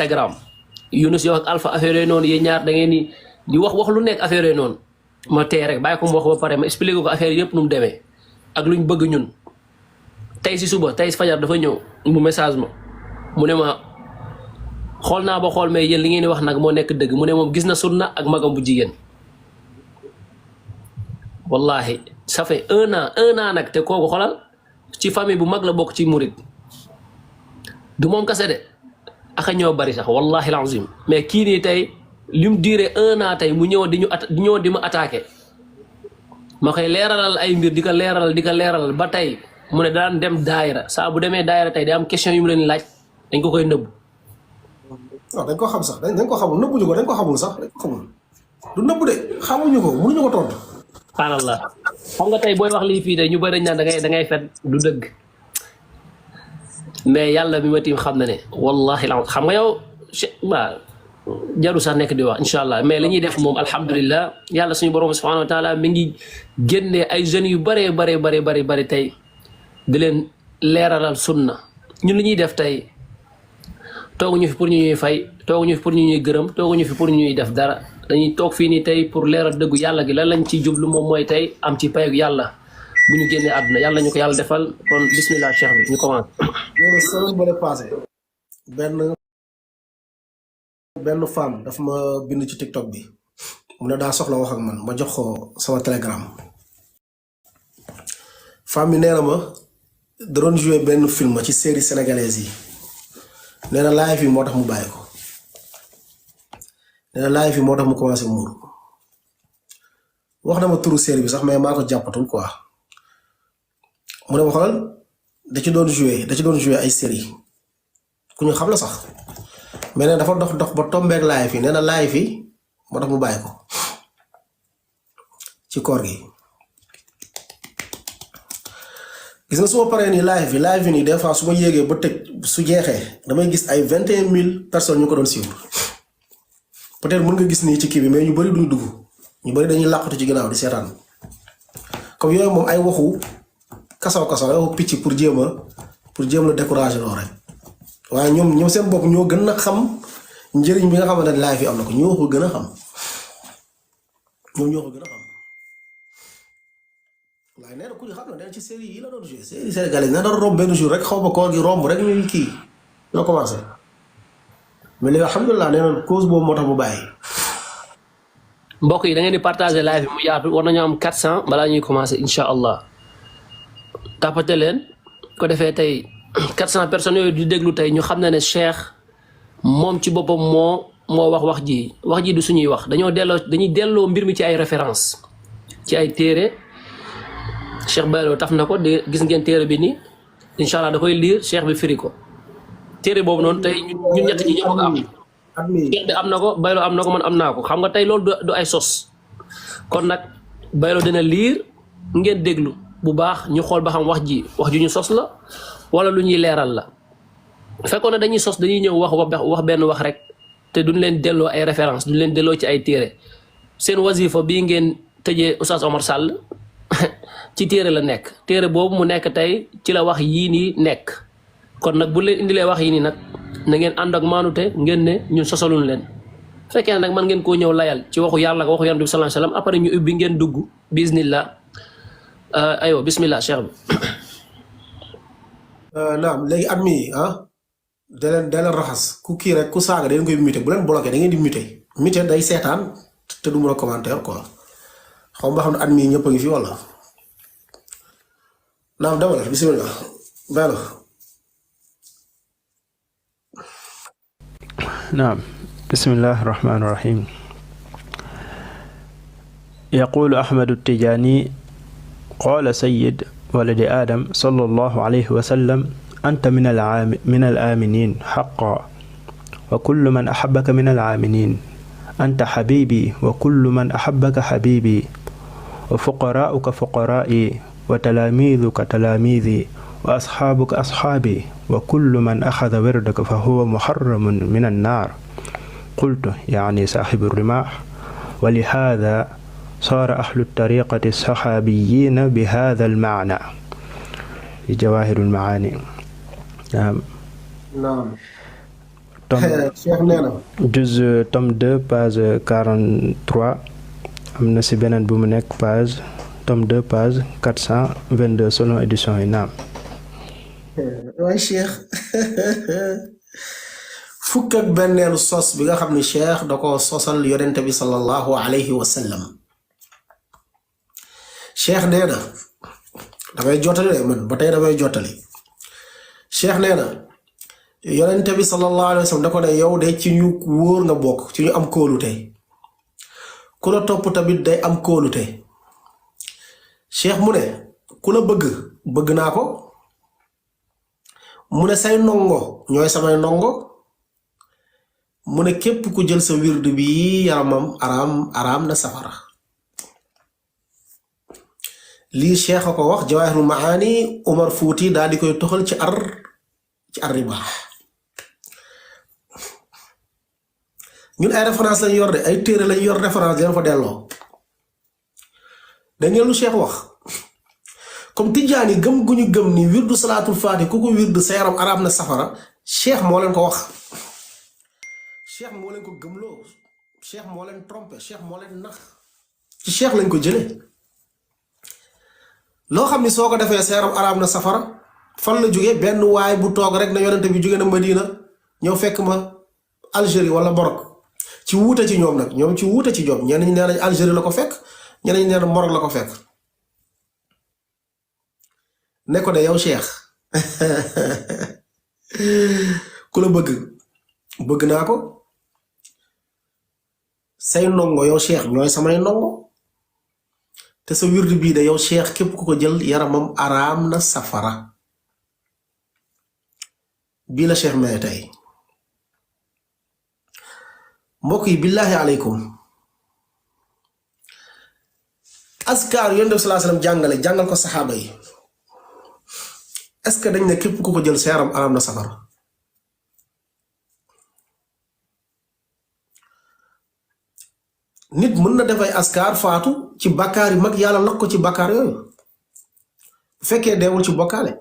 Instagram Yunus yow ak Alpha affaire yooyu noonu yéen ñaar da ngeen di wax lu nekk affaire yooyu noonu ma tey rek bàyyi ko mu wax ba pare ma expliqué ko affaire yëpp nu mu demee ak luñ bëgg ñun tey si suba tey si fajar dafa ñëw mu message ma mu ne ma xool naa ba xool mais yéen li ngeen di wax nag moo nekk dëgg mu ne moom gis na sunna ak magam bu jigéen wallahi ça fait un an nag te kooku xoolal ci famille bu mag la bokk ci murid du moom kase de aka ñoo bari sax wallahi alazim mais kii nii tey li mu diire un an tey mu ñëw di ma attaqué ma koy leeralal ay mbir di ko leeralal ba tey mu ne daan dem daayira saa bu demee daayira tey day am question yu mu leen laaj dañ ko koy nëbb waaw dañ ko xam sax dañ ko xamul nëbbuñu ko dañ ko xamul sax dañ ko xamul du nëbb de xamuñu ko mënuñu ko tontu subhanallah xam nga tey booy wax lii fii de ñu bëri dañ naan da ngay fet du dëgg mais yàlla mi ma tiim xam na ne wallahi la xam nga yow waa jaru sax nekk di wax incha allah mais li ñuy def moom alhamdulillah yàlla suñu borom subhanahu wa taala mi ngi génnee ay jeunes yu bëree tey di leen leeralal sunna ñun li ñuy def tey tooguñu fi pour ñu ñuy fay tooguñu fi pour ñu ñuy gërëm tooguñu fi pour ñuy def dara dañuy toog fii nii tey pour leeral dëggu yàlla gi lan lañ ciy jublu moom mooy tey am ci payogu yàlla bu ñu génnee àdduna yàlla ñu ko yàlla defal kon bismillah cheikh bi ñu commencé. loolu semaine bële passé benn femme daf ma bind ci TikTok bi mu ne daa soxla wax ak man ma jox ko sama Telegram femme bi nee na ma da doon joué benn film ci série sénégalaise yi nee na live yi moo tax mu bàyyi ko nee na live yi moo tax mu commencé muur wax na ma turu série bi sax mais maa ko jàppatul quoi mu ne ma xoolal da ci doon joué ay série ku ñu xam la sax mais nee dafa dox ba tombeek live yi nee na live yi moo tax mu bàyyi ko ci koor gi gis nga su ma paree nii live yi nii des fois su ma yéegee ba tëj su jeexee damay gis ay 21 000 personnes ñu ko doon suivre peut-être mën nga gis nii ci kii bi mais ñu bari duñu dugg ñu bari dañuy làqatu ci ginnaaw di seetaan comme yooyu moom ay waxu kasaw ay waxu picc pour jéem la décourager loo rek waaye ñoom seen bopp ñoo gën a xam njëriñ bi nga xamante ne live yi am na ko ñoo ko gën a xam waaye nee na ku ñu xam ne dañ ci série yi la doon joué série sénégalaise na doon romb benn jour rek xaw ma koor gi romb rek ñuy kii ñoo commencé mais léegi alhamdulilah nee na cause boobu moo tax mu bàyyi. mbokk yi da ngeen di partager live bi mu yaatu war nañu am 400 balaa ñuy commencé incha allah tàppate leen ko defee tey 400 personnes yooyu di déglu tey ñu xam ne Cheikh moom ci boppam moo wax ji du suñuy wax dañuy delloo mbir mi ci ay référence ci ay téere Cheikh Baylo taf na ko de gis ngeen téere bi nii incha allah da koy lire Cheikh bi firi ko téere boobu noonu tey ñun ñett ñi ñoo ko am Cheikh bi am na ko Baylo am na ko man am naa ko xam nga tey loolu du ay sos kon nag Baylo dina lire ngeen déglu bu baax ñu xool ba xam wax ju ñu sos la wala lu ñuy leeral la fekkoon ne dañuy sos dañuy ñëw wax benn wax rek te duñ leen delloo ay référence duñ leen delloo ci ay téere seen wasifa bii ngeen tëjee Oustaz Omar Sall ci téere la nekk téere boobu mu nekk tey ci la wax yii nii nekk kon nag bu leen indilee wax yii nii nag na ngeen ànd ak maanute ngeen ne ñun sosaluñ leen fekkee nag man ngeen koo ñëw layal ci waxu yàlla waxu yonent bi sallallahu alayhi wasallam après ñu ubbi ngeen dugg bismillah aywa bismillah cheikh bi naam léegi at mi da leen raxas ku kii rek ku saaga da ngeen koy muté bu leen bloqué da ngeen di muté day seetaan te du mën a commentaire quoi xaw ma xam ne at mi ñëpp a ngi fi wala naam dama la bismillah Baylo. نعم بسم الله الرحمن الرحيم يقول أحمد التجاني قال سيد ولد آدم صلى الله عليه وسلم أنت من الآمنين حقا وكل من أحبك من العامنين أنت حبيبي وكل من أحبك حبيبي وفقراؤك فقرائي وتلاميذك تلاميذي وأصحابك أصحابي وكل من أخذ وردك فهو محرم من النار قلت يعني صاحب الرماح ولهذا صار أهل الطريقة الصحابيين بهذا المعنى في جواهر المعاني نعم Cheikh nee na juz tome 2 page 43 am na si beneen bu mu nekk page tome 2 page 422 selon édition yi naam. waaye Cheikh fukk ak benneelu sos bi nga xam ne Cheikh da ko sosal yonente bi sallallahu alayhi wa sallam. Cheikh nee na damay jottali de man ba tey damay jottali. Cheikh nee na yonente bi sallallahu alayhi wa sallam da ko ne yow de ci ñu wóor nga bokk ci ñu am kóolute ku la topp tamit day am kóolute. Cheikh mu ne ku la bëgg naa ko mu ne say ndongo ñooy samay ndongo mu ne képp ku jël sa wird bi yaramam araam na safara. lii Cheikh a ko wax Jawaahirul Maani Umar Fuuti daal di koy toxal ci ar ribaax. ñun ay référence lañ yor de ay téere lañ yor référence dina fa delloo. da ngeen lu Cheikh wax comme tijaan yi gëm gu ñu gëm ni wirdu salaatul faati ku ko wirdu sa yaram araam na safara Cheikh moo leen ko wax. Cheikh moo leen ko gëmloo Cheikh moo leen trompé Cheikh moo leen nax ci Cheikh lañ ko jëlee. loo xam ni soo ko defee sa yaram araam na safara fan la jógee benn waay bu toog rek na yonente bi jóge na Madina ñëw fekk ma Algérie wala Maroc ci wuute ci ñoom nag ñoom ci wuute ci ñoom ñenn ñi nee nañ Algérie la ko fekk ñenn ñi nee nañ Maroc la ko fekk ne ko de yow Cheikh ku la bëgg naa ko say ndongo yow Cheikh ñooy samay ndongo te sa wirdu bii de yow Cheikh képp ku ko jël yaramam araam na safara bii la Cheikh maye tey. mbokk yi billaahi aleykum askar yonent bi sallallahu alayhi wasallam jàngal ko saxaaba yi est-ce que dañ ne képp ku ko jël sa yaram araam na safara? nit mën na def ay askar faatu ci bakkaar yi mag yàlla lakk ko ci bakkaar yooyu bu fekkee deewul ci bokkaale.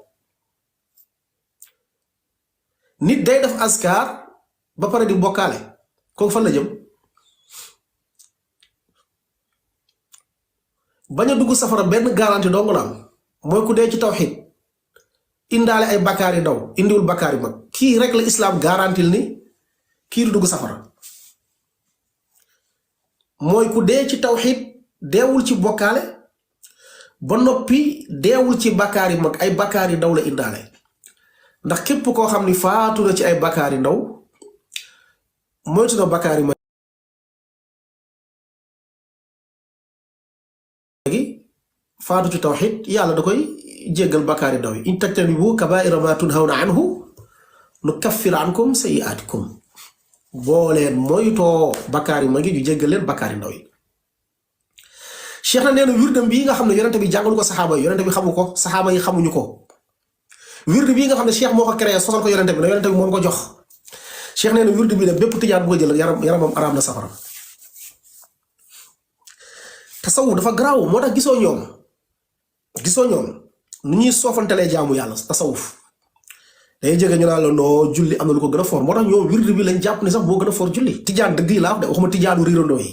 nit day def askar ba pare di bokkaale kooku fan la jëm? bañ a dugg safara benn garanti dong la am mooy ku dee ci tawxiid indaale ay bakkaar yi ndaw indiwul bakkaar yi mag kii rek la islam garantil ni kii du dugg safara. mooy ku dee ci tawxiid deewul ci bokkaale ba noppi deewul ci bakkaar yi mag ay bakkaar yi ndaw la indaale ndax képp koo xam ni faatu na ci ay bakkaar yi ndaw moytu na bakkaar yi mag gi faatu ci tawxiid yàlla da koy jéggal bakkaar yi ndaw yi in tajtanibu kabaa'ira maa tunhawna anhu nukaffir ankum sayyi'aatikum boo leen moytoo bakkaar yi mag yi ñu jéggal leen bakkaar yi ndaw yi. Cheikh na nee na wirdam bii nga xam ne yonente bi jàngalu ko saxaaba yi yonente bi xamu ko saxaaba yi xamuñu ko wird bii nga xam ne Cheikh moo ko créé sosal ko yonente bi moom ko jox Cheikh nee na wird bii ne bépp tijaan bu ko jël yaramam araam na safara. tasawuf dafa garaaw moo tax gisoo ñoom nu ñuy soofantelee jaamu yàlla tasawuf day jege ñu naan la noo julli am na lu ko gën a fort moo tax ñoom wird bi lañ jàpp ni sax moo gën a fort julli tijaan dëgg yi laa wax de waxuma tijaanu riirandoo yi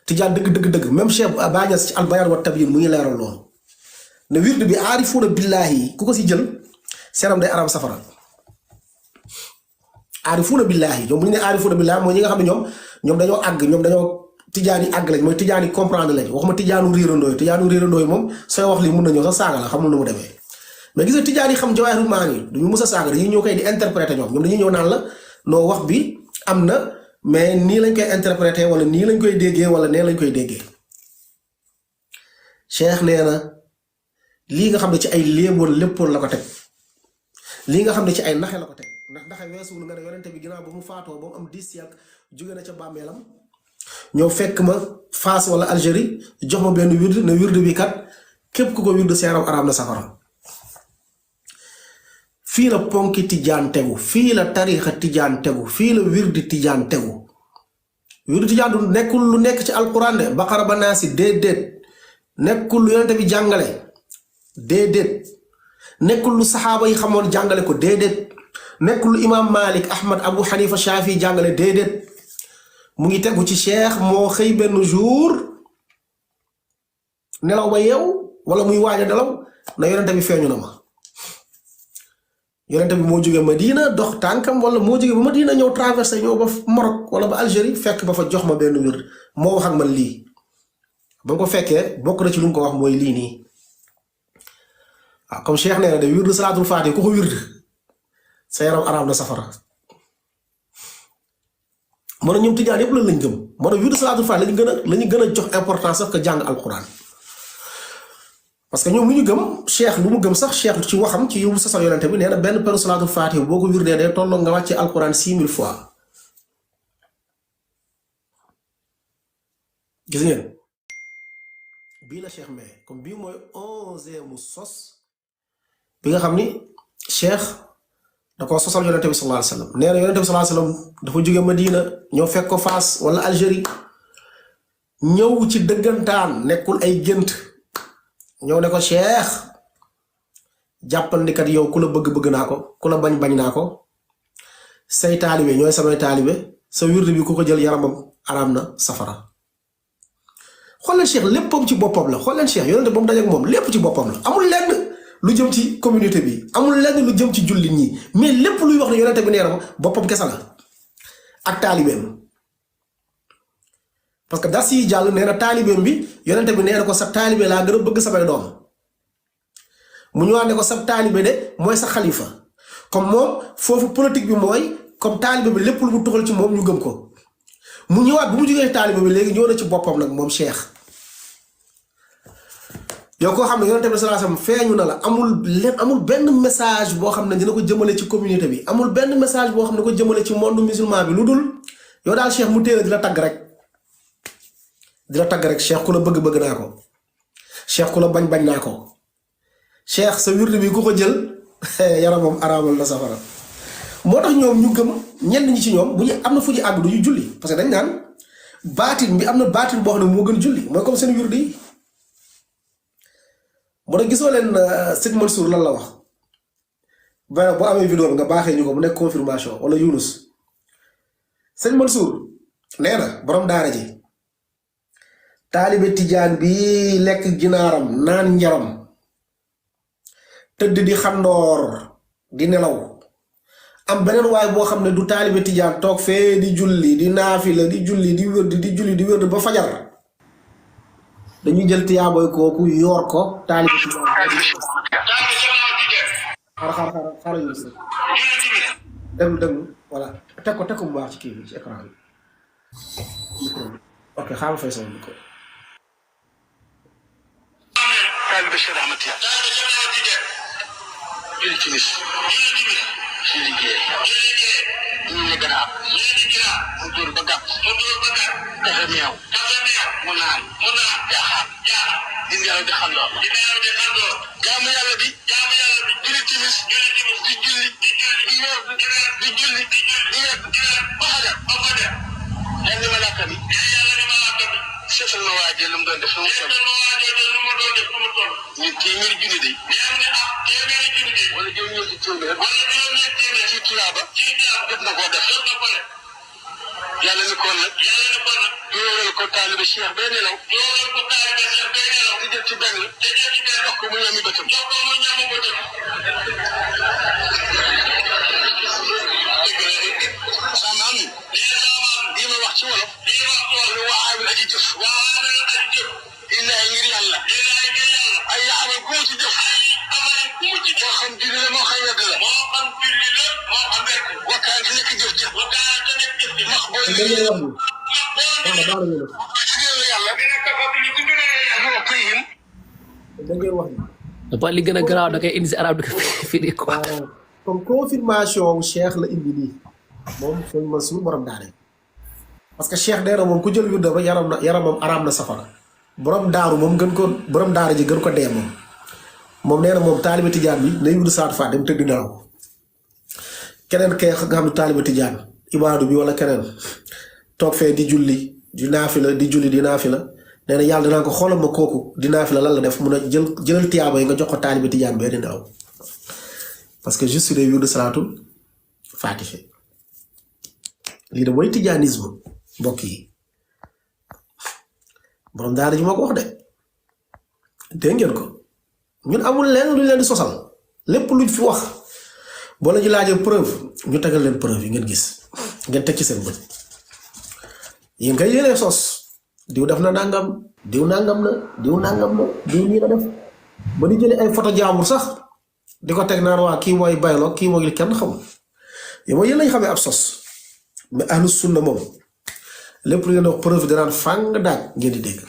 tijaan dëgg même Cheikh Bañas ci albayaan wa tabyin mu ngi leeral loolu ne wird bi aarifuuna billaahi ku ko si jël seeram day araam safara. aarifuuna billaahi ñoom bu ñu ne aarifuuna billaahi mooy ñi nga xam ne ñoom dañoo àgg ñoom dañoo tijaan yi àgg lañ mooy tijaan yi comprendre lañ waxuma tijaanu riirandoo yi moom sooy wax lii mun na ñëw sax saaga la xamul nu mu demee. mais gis nga tijaan yi xam Jawaahirul Maani duñu mës a saaga dañuy ñëw koy di interpréter ñoom dañuy ñëw naan la noo wax bi am na mais nii lañ koy interpréter wala nii lañ koy déggee wala nee lañ koy déggee. Cheikh nee na lii nga xam ne ci ay léeboon léppoon la ko teg lii nga xam ne ci ay naxe la ko teg ndax naxe weesuwul nga ne yonente bi ginnaaw ba mu faatoo ba mu am 10 siècle jóge na ca bàmmeelam ñëw fekk ma Faas wala Algérie jox ma benn wird ne wird bi kat képp ku ko wird seeram araam na safara. fii la ponki tijaan tegu fii la tariixa tijaan tegu fii la wirdi tijaan tegu wirdi tijaan du nekkul lu nekk ci alquran de baqara ba naasi déedéet nekkul lu yonente bi jàngale déedéet nekkul lu saxaaba yi xamoon jàngale ko déedéet nekkul imam Malik Ahmad Abu Hanifa Shafi jàngale déedéet mu ngi tegu ci cheikh moo xëy benn jour nelaw ba yeew wala muy waaj a nelaw na yonente bi feeñu na ma yonente bi moo jógee Madina dox tànkam wala moo jógee ba Madina ñëw traversé ñëw ba Maroc wala ba Algérie fekk ba fa jox ma benn wir moo wax ak man lii ba ko fekkee bokk na ci lu mu ko wax mooy lii nii waaw comme cheikh nee na de wird salaatul faatiha ku ko wird sa yaram araam na safara moo tax ñoom tijaan yëpp lan lañ gëm moo tax wird salaatul faatiha lañu gën a jox importance sax que jàng alquran parce que ñoom lu ñu gëm cheikh lu mu gëm sax cheikh ci waxam ci yow sasal yonente bi nee na benn peru salaatul faatiha boo ko wirdee day tolloo nga wàcce alquran 6000 fois gis ngeen bii la cheikh mais comme bii mooy 11e sos bi nga xam ni cheikh da ko sosal yonente bi sallallahu alayhi wasallam nee na yonente bi sallallahu alayhi wasallam dafa jóge Madina ñëw fekk ko Faas wala Algérie ñëw ci dëggantaan nekkul ay gént ñëw ne ko cheikh jàppal ni kat yow ku la bëgg naa ko ku la bañ naa ko say taalibe ñooy samay taalibe sa wirde bi ku ko jël yaramam araam na safara xool leen cheikh léppam ci boppam la xool leen cheikh yonente ba mu dajeek moom lépp ci boppam la amul lenn lu jëm ci communauté bi amul lenn lu jëm ci jullit ñi mais lépp luy wax ne yonente bi nee na ko boppam kese la ak taalibeem parce que das yi jàll nee na taalibeem bi yonente bi nee na ko sa taalibe laa gën a bëgg samay doom mu ñëwaat ne ko sa taalibe de mooy sa xalifa comme moom foofu politique bi mooy comme taalibe bi lépp lu mu tuxal ci moom ñu gëm ko mu ñëwaat bu mu jógee taalibe bi léegi ñëw na ci boppam nag moom cheikh yow koo xam ne yonente bi sallallahu alayhi wasallam feeñu na la amul benn message boo xam ne dina ko jëmale ci communauté bi amul benn message boo xam ne ko jëmale ci monde musulman bi lu dul yow daal cheikh mu téere di la tagg rek cheikh ku la bëgg naa ko cheikh ku la bañ naa ko cheikh sa wirde bi ku ko jël yaramam araamal na safara moo tax ñoom ñu gëm ñenn ñi ci ñoom bu ñu am na fu ñu àgg du ñu julli parce que dañ naan baatin bi am na baatin boo xam ne moo gën julli mooy comme seen wirde yi moo tax gisoo leen sëñ Mansour lan la wax ba boo amee vidéo bi nga baaxee ñu ko mu nekk confirmation wala Yunus sëñ Mansour nee na borom daara ji taalibe tijaan bi lekk ginaaram naan njaram tëdd di xandoor di nelaw am beneen waay boo xam ne du taalibe tijaan toog fee di julli di naafila di julli di wërd ba fajar dañuy jël tiyaaboy kooku yoor ko taalibe tijaan xaaral yu si déglu voilà teg ko bu baax ci kii bi ci écran bi ok xaaral fay sama micro taalibe Cheikh Ahmed Tidiane julli timis julli gee ñu ne gën a am mu dóor ba gàpp dafa meew mu naan jaaxaar di nelaw di xandoor jaamu yàlla bi julli timis di julli ba fajar yàlla ni malaaka bi seetal ma waajee lu mu doon def nu mu toll nit téeméeri junni de wala juróom ñeenti téeméer ci tuyaaba jot na koo def yàlla ni kon nag yóoral ko taalibe Cheikh bay nelaw di jël ci benn jox ko mu ñami bëtam sama am lii ma wax ci wolof lu waa aji jëf illaahi ngir yàlla ay amal ku mu ci jëf moo xam julli la moo xam wedd la wakkaan te nekk jëf jëf max booy yàlla dafa li gën a garaaw da koy indi si arab di ko firi quoi. comme confirmation wu cheikh la indi nii moom sëñ Mansour borom daara parce que cheikh nee na moom ku jël wirda ba yaramam araam na safara borom daaru moom borom daara ji gën ko dee moom nee na moom taalibe tijaan bi nay wirdu saat fa dem tëdd nelaw keneen kay nga xam ne taalibe tijaan ibaadu bi wala keneen toog fee di julli di naafila nee na yàlla danaa ko xoolal ma kooku di naafila lan la def mun a jëlal tiyaaba yi nga jox ko taalibe tijaan bee di nelaw parce que juste des wirdu salaatul fatiha lii de mooy tijaanisme mbokk yi borom daara ji moo ko wax de dégg ngeen ko ñun amul leen lu leen di sosal lépp luñ fi wax boo la ñu laajee preuve ñu tegal leen preuve yi ngeen gis ngeen teg ci seen bët yéen kay yéenee sos diw def na nangam diw nangam na diw nangam na diw nii la def ba di jëlee ay photo jaamur sax di ko teg naan waa kii mooy bayloo kii mooy li kenn xamul yow mooy yéen lañ xamee ab sos mais ahlu sunna moom lépp lu ngeen wax preuve danaan fàng daaj ngeen di dégg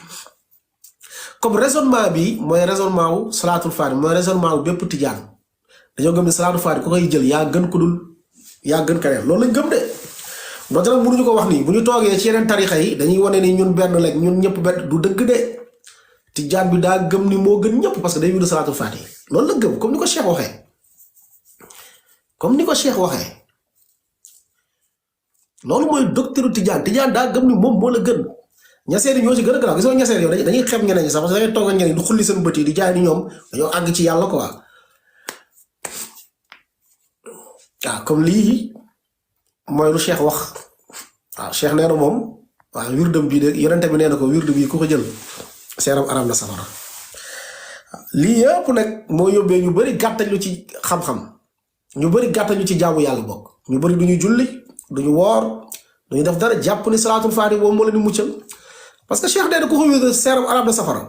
comme raisonnement bi mooy raisonnement wu salaatul faati mooy raisonnement wu bépp tijaan dañoo gëm ne salaatul faati ku koy jël yaa gën ku dul yaa gën keneen loolu lañ gëm de donte nag mënuñu ko wax nii bu ñu toogee ci yeneen tarixa yi dañuy wane ni ñun benn lañ ñun ñëpp benn du dëgg de tijaan bi daa gëm ni moo gën ñëpp parce que day wirdu salaatul faati loolu la gëm comme ni ko Cheikh waxee comme ni ko Cheikh waxee loolu mooy docteur tijaan daa gëm ni moom moo la gën ñaseen yi ñoo ci gën a garaaw gis nga ñaseen yow dañuy xeeb ñeneen ñi sax parce que dangay toog ak ñeneen di xulli seen bët yi di jaay ni ñoom dañoo àgg ci yàlla quoi waaw comme lii mooy lu Cheikh wax waaw Cheikh nee na moom waaw wirdam bii de yonente bi nee na ko wirdu bii ku ko jël seeram aram na safara lii yëpp nag moo yóbbee ñu bari gàttañu ci xam-xam ñu bari gàttañu ci jaamu yàlla bokk ñu bari duñu julli duñu woor duñu def dara jàpp ni salaatul faati boobu moo leen di muccal parce que Cheikh nee na ku ko wirdu seeram aram na safara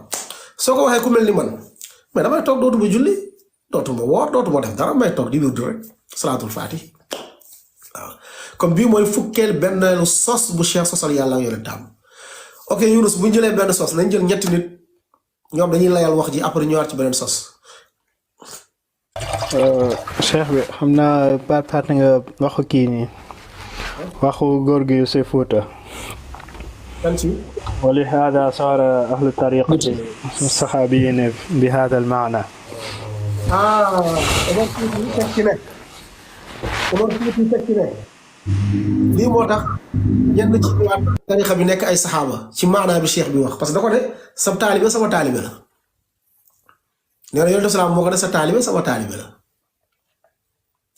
soo ko waxee ku mel ni man mais damay toog dootuma julli dootuma woor dootuma def dara may toog di wirdu rek salaatul faati waaw comme bii mooy fukkeel benn sos bu Cheikh sosal yàlla yonentam ok Yunus bu ñu jëlee benn sos nañ jël ñetti nit ñoom dañuy layal wax ji après ñëwaat ci beneen sos. Cheikh bi xam naa part nga waxu kii nii waxu góor gi si Fuuta. kan ci. ولهذا صار أهل الطريقة الصحابيين بهذا المعنى. lii moo tax ñenn ci waat tarixa bi nekk ay saxaaba ci maanaa bi Cheikh bi wax parce que da ko ne sa taalibe sama taalibe la nee na yonent salaam moo ko ne sa taalibe sama taalibe la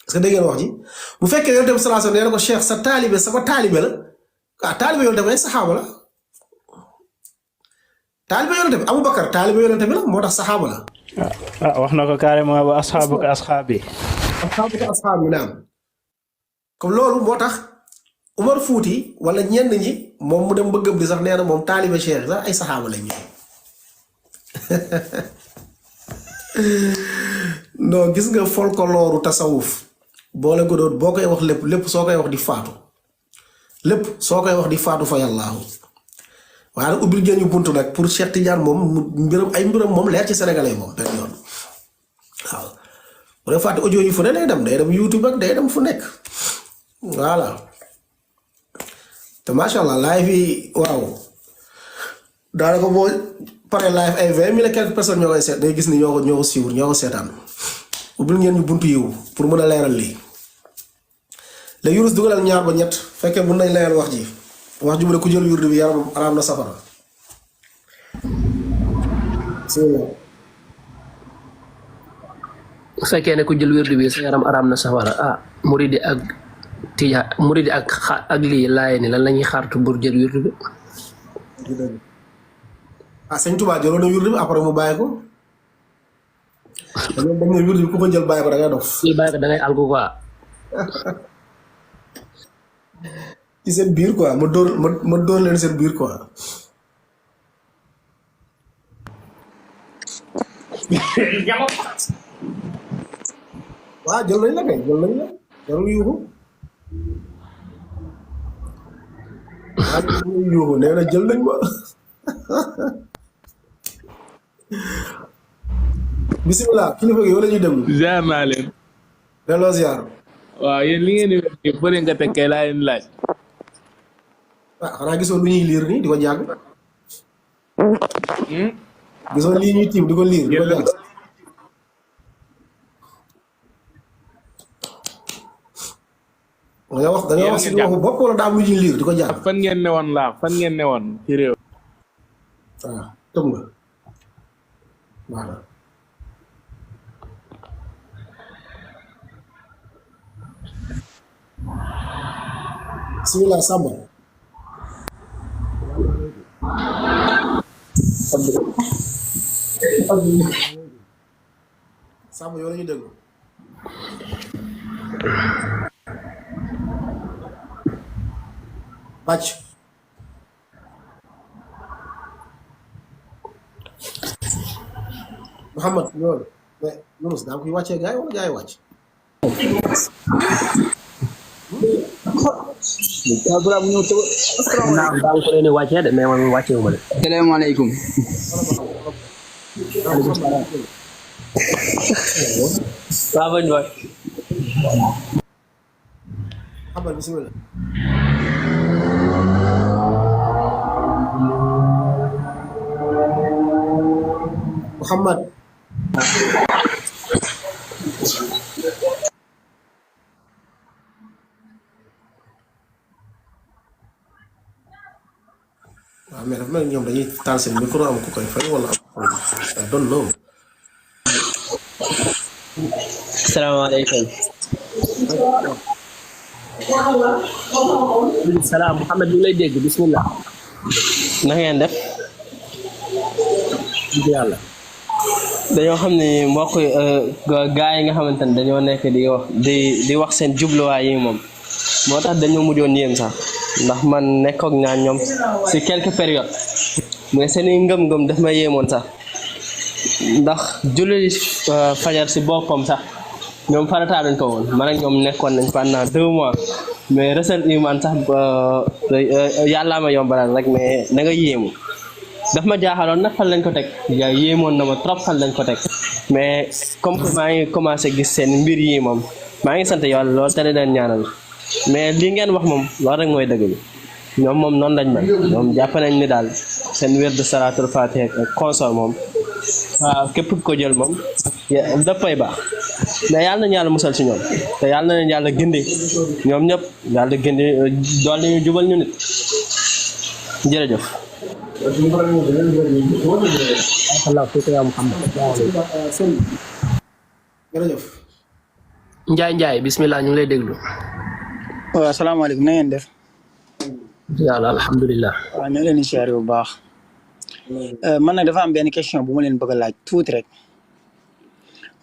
est-ce que dégg ngeen wax ji bu fekkee yonent bi salaam nee na ko Cheikh sa taalibe sama taalibe la ah taalibe yonent bi ay saxaaba la taalibe yonent bi Aboubacar taalibe yonent bi la moo tax saxaaba la. wax na ko carrément wa asxaabuka asxaabi. asxaabuka asxaabi naam. comme loolu moo tax Umar Fuuti wala ñenn ñi moom mu dem bëggam di sax nee na moom taalibe Cheikh sax ay saxaaba lañ ñu non gis nga folklore tasawuf boole ko doon boo koy wax lépp soo koy wax di faatu lépp soo koy wax di faatu fa yàllaahu waaye nag ubbil ngeen ñu buntu nag pour Cheikh Tidiane moom mbiram moom leer ci sénégalais moom benn yoon waaw bu dee fàtte audio yi fu ne day dem YouTube ak day dem fu nekk. voilà te macha allah live yi waaw daanaka boo paree live ay 20 000 et quelques personnes ñoo koy seet day gis ni ñoo ko suivre ñoo ko seetaan ubbil ngeen ñu buntu yiw pour mën a leeral lii léegi Yunus dugalal ñaar ba ñett fekkee mën nañ leeral wax ji bu ne ku jël wirdu bi yaram araam na safara bu fekkee ne ku jël wirdu bi sa yaram araam na safara muridi ak tija muridi ak lii laay ni lan la ñuy xaartu pour jël wirdu bi. Sëñ Tuubaa jëloon na wirdu bi après mu bàyyi ko. dañ ne wirdu bi ku ko jël bàyyi ko da ngay dof. bàyyi ko da ngay alku quoi. ci seen biir quoi ma dóor leen seen biir quoi. waaw jël nañ la kay jël nañ la jarul yuuxu. yuuxu nee na jël nañ ma bisimilah kilifa gi yow la ñuy déglu. ziar naa leen. delloo ziar. waaw yéen li ngeen di wax nii bëri nga tekkee laa leen laaj. xanaa gisoo lu ñuy liir nii di ko jàng. gisoo lii ñuy tiim di ko liir di ko jàng. da nga wax suñu waxu bopp wala daa am lu ñuy liir di ko jàng. fan ngeen newoon laa fan ngeen newoon ci réew. waaw tëm nga voilà. bismillah Samba. Samba yow la ñuy déglu. Bàcc. Mouhamed loolu mais Yunus daa koy wàccee gaay wala gaay wàcc. naam daa ko leen wàccee de mais man wàccee wu ma de. salaamaaleykum. waaw bañ waay. Mouhamed bismillah. Mouhamed. waaw mais dafa mel ni ñoom dañuy taal seen micro am ku koy fay wala am I don't know. salaamaaleykum. salaam Mouhamed ñu ngi lay dégg bismillah. na ngeen def. yàlla. dañoo xam ne mbokk gaa yi nga xamante ne dañoo nekk di wax seen jubluwaay yi moom moo tax dañoo mujjoon yéem sax ndax man nekkook naa ñoom si quelques périodes mais seen i ngëm-ngëm daf ma yéemoon sax ndax julli fajar si boppam sax ñoom farataa dañ ko woon man ak ñoom nekkoon nañ pendant 2 mois mais recel iman sax yàllaa ma yombalal rek mais na nga yéemu daf ma jaaxaloon nag fan lañ ko teg yaa yéemoon na ma trop fan lañ ko teg mais comme que maa ngi commencé gis seen mbir yi moom maa ngi sant yàlla lool te leen ñaanal mais li ngeen wax moom loolu rek mooy dëgg bi ñoom moom noonu lañ mel ñoom jàpp nañ ni daal seen wér de salaatul faatiha ak consort moom waaw képp ko jël moom dafay baax mais yàlla nañu yàlla musal si ñoom te yàlla nañu yàlla gindi ñoom ñëpp yàlla gindi dool ñu jubal ñu nit jërëjëf. jërëjëf. Njaay bismillah ñu ngi lay déglu. waaw asalaamaaleykum na ngeen def. yàlla alhamdulilah. waaw ñu ngi leen di siyaare bu baax. man nag dafa am benn question bu ma leen bëgg a laaj tuuti rek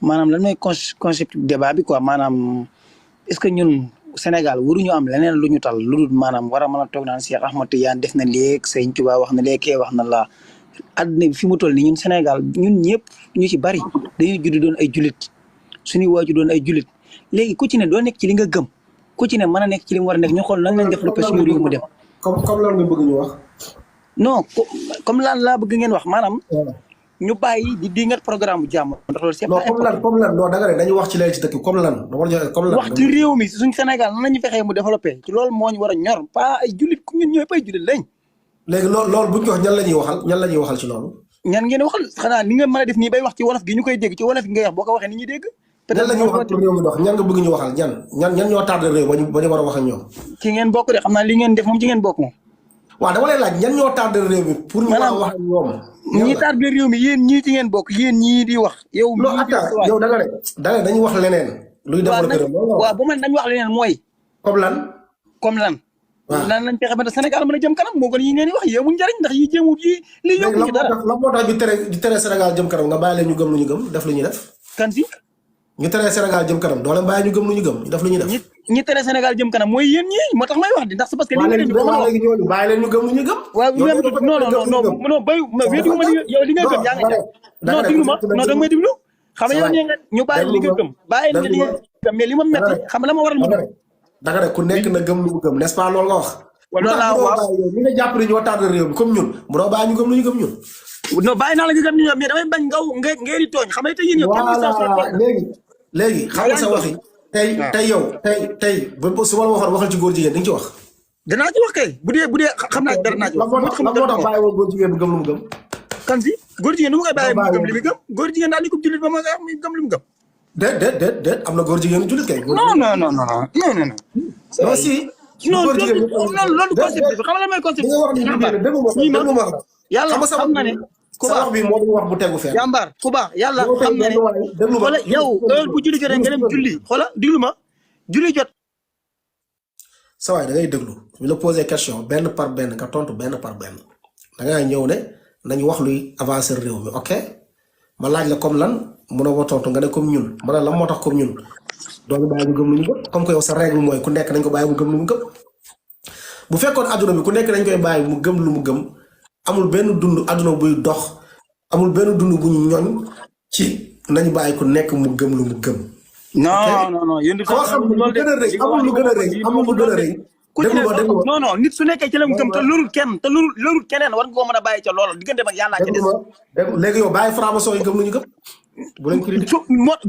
maanaam lan mooy concept débat bi quoi maanaam est-ce que ñun Sénégal waruñu am leneen lu ñu tal lu dul maanaam war a mën a toog naan Cheikh Ahmad Tidiane def na léegi Sëñ Tuubaa wax na léegi wax na laa àdduna bi fi mu toll nii ñun Sénégal ñun ñëpp ñu ci bari dañuy judd doon ay julit suñuy waaju doon ay julit léegi ku ci ne doo nekk ci li nga gëm ku ci ne mën a nekk ci li mu war a nekk ñu xool lan lañ def lu ko suñu réew mu dem. comme lan nga bëgg ñu wax. non comme lan laa bëgg ngeen wax maanaam. ñu bàyyi di dingat programme bu jàmm. ndax loolu c'est pas important comme lan non danga ne dañu wax ci léegi ci dëkk comme lan. wax ci réew mi suñ Sénégal nan la ñu fexee mu développé ci loolu moo ñu war a ñor pas ay jullit ku ñun ñooy ay jullit lañ. léegi loolu buñ ko wax ñan la ñuy waxal ci loolu. ñan ngeen waxal xanaa ni nga mën a def nii bay wax ci wolof gi ñu koy dégg ci wolof gi ngay wax boo ko waxee ni ñuy dégg. ñan la ñuy waxal pour réew mi dox ñan nga bëgg ñu waxal ñan ñoo tardé réew ba ñu war a wax ak ñoom. ci ngeen bokk de xam naa li ngeen def moom ci ngeen bokk moom. waaw dama lay laaj ñan ñoo tardé réew mi pour ñu war a wax ak ñoom. ñi tardé réew mi yéen ñii ci ngeen bokk yéen ñii di wax. yow yow da nga ne dañuy wax leneen. luy développé réew mi waaw bu man dañu wax leneen mooy. comme lan. waaw lan lañ fexe ba Sénégal mën a jëm kanam moo gën yi ngeen di wax yéemu njëriñ ndax yi jéemut yi li yóbbu ci dara. la moo tax di tere Sénégal jëm kanam nga bàyyi leen ñu gëm lu ñu gëm def lu ñuy def. kan si. ñu tere Sénégal jëm kanam doo leen bàyyi ñu gëm lu ñu gëm def lu ñuy def. ñi tere Sénégal jëm kanam mooy yéen ñii moo tax may wax di ndax c'est parce que. léegi ñooñu bàyyi leen ñu gëm lu ñu gëm. waaw non bay wéetu ma yow li nga gëm yaa ngi def. non diglu ma non danga may diglu. xam nga yow nee nga ñu bàyyi li nga gëm bàyyi li nga gëm mais li ma metti xam nga la ma waral mu danga ne ku nekk na gëm lu mu gëm n'est-ce pas loolu nga wax. loolu laa wax ñi nga jàpp ne ñoo tardé réew mi comme ñun bu doo bàyyi ñu gëm lu ñu gëm ñun. non bàyyi naa la nga gëm ñu mais damay bañ ngay di tooñ xam nga tey yéen ñëpp léegi xam nga sa waxi tey yow tey su ma la waxoon waxal ci góor jigéen di nga ci wax. danaa ci wax kay bu dee xam naa dara naa ci wax. lan moo tax bàyyi woo góor jigéen bu gëm lu mu gëm. kan si góor jigéen nu mu koy bàyyi mu gëm li mu gëm góor jigéen daal di ko jullit ba ma gëm li mu gëm. déet am na góor jigéen jullit kay. non. non si. non loolu concept bi xam nga lan mooy concept bi. yàlla xam na ne. ku baax bi moo wax bu tegu fenn. jàmbaar ku baax yàlla xam na ne. xoolal yow heure bu julli jotee nga dem julli xoolal diglu ma julli jot sa waay da ngay déglu ñu la posé question benn par benn nga tontu benn par benn da ngaa ñëw ne nañu wax luy avancer réew mi ok ma laaj la comme lan mënoo ma tontu nga ne comme ñun ma ne lan moo tax comme ñun dooñu bàyyi mu gëm lu ñu gëm comme que yow sa règle mooy ku nekk nañ ko bàyyi mu gëm lu mu gëm bu fekkoon adduna bi ku nekk dañ koy bàyyi mu gëm lu mu gëm amul benn dund adduna buy dox amul benn dund bu ñu ñoñ ci nañu bàyyi ku nekk mu gëm lu mu gëm. non yéen koo xam ne lu gën a rëy amul lu gën a rëy amul lu gën a rëy. non nit su nekkee ci la mu gëm te loolu kenn te loolu keneen war nga koo mën a bàyyi ca loolu diggante ak yàlla ca des. léegi yow bàyyi franc-maçon yi gëm lu ñu gëm. bu leen critiqué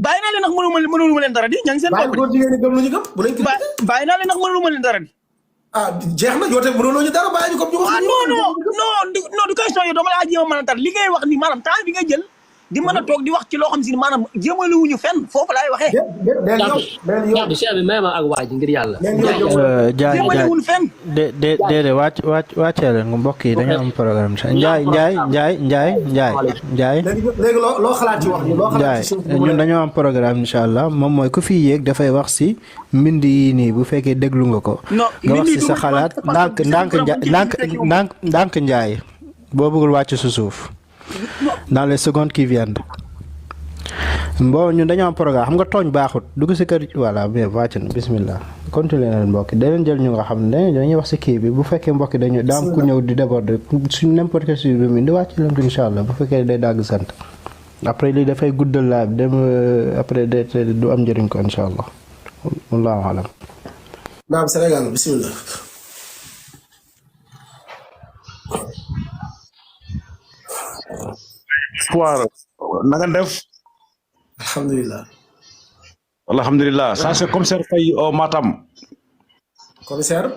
bàyyi naa leen ndax mënuma leen dara di ña ngi seen bàyyi góor jigéen ñi gëm lu ñu gëm bu leen critiqué. bàyyi naa leen ndax mënuma leen dara di. ah jeex na yow tamit mënuloo ñu dara bàyyi ñu comme ñu wax. non du question yow dama laa jéem a mën a tar li ngay wax ni maanaam temps bi ngay jël di mën a toog di wax ci loo xam si ne maanaam jéemalu wuñu fenn foofu laay waxee. ñaar bi Cheikh bi may ma ak waa ji ngir yàlla. Njaay jéemaluwul fenn. déedéet wàccee leen nga mbokk yi dañoo am programme sax Njaay. léegi loo xalaat ci wax ni loo xalaat ci ñun dañoo am programme incha allah moom mooy ku fi yéeg dafay wax si mbind yi nii bu fekkee déglu nga ko. nga wax si sa xalaat ndànk Njaay boo bëggul wàcc su suuf. dans les secondes qui viennent bon ñun dañoo am programme xam nga tooñ baaxut dugg si kër voilà mais wàcc na bismillah continuer leen mbokk yi daleen jël ñu nga xam ne dañuy wax si kii bi bu fekkee mbokk yi dañu daam ku ñëw di déborder suñ n'importe quel sujet bi di wàcc leen incha allah bu fekkee day dagg sant après lii dafay guddal laa dem après du am njëriñ ko incha allah wallahu alam. naam Sénégal bismillah. Foire na nga def. alhamdulilah. Ça c'est commissaire Faye au Matam. commissaire.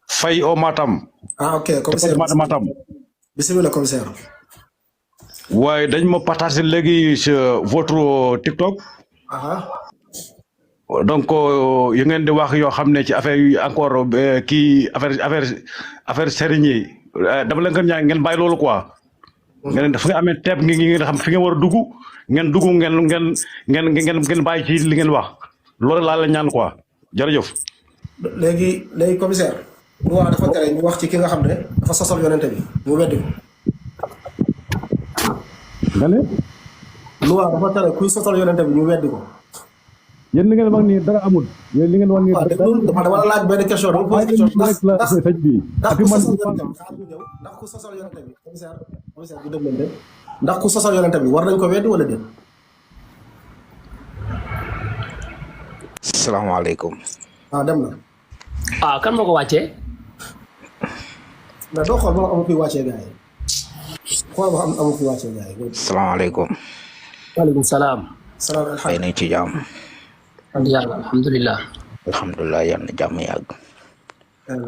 Faye au Matam. ah ok commissaire Matam. bismillah commissaire. waaye dañ ma partagé léegi sur votre TikTok. donc yu ngeen di wax yoo xam ne ci affaire yu encore kii affaire sëriñ yi dama leen gën ñaan ngeen bàyyi loolu quoi. ngeen fu nga amee teeb ngeen xam fi ngeen war a dugg ngeen bàyyi ci li ngeen wax loolu laa la ñaan quoi jërëjëf. léegi commissaire. loi dafa tere ñu wax ci ki nga xam ne dafa sosal yonente bi mu weddi ko. nga ne. loi dafa tere kuy sosal yonente bi ñu weddi ko. yéen li ngeen wax nii dara amul. yéen li ngeen wax nii dama la laaj benn question dama posé question ndax ku sosal yonente bi commissaire bu déglante ndax ku sosal yonente bi war nañ ko weddi wala déet. salaamaaleykum. dem na. kan moo ko wàccee. mais doo xool ba amul kuy wàccee gars yi xool ba amul kuy wàccee gars yi. salaamaaleykum. waaleykum salaam. fay nañ ci jàmm. alhamdulilah. alhamdulilah yal na jàmm yàgg.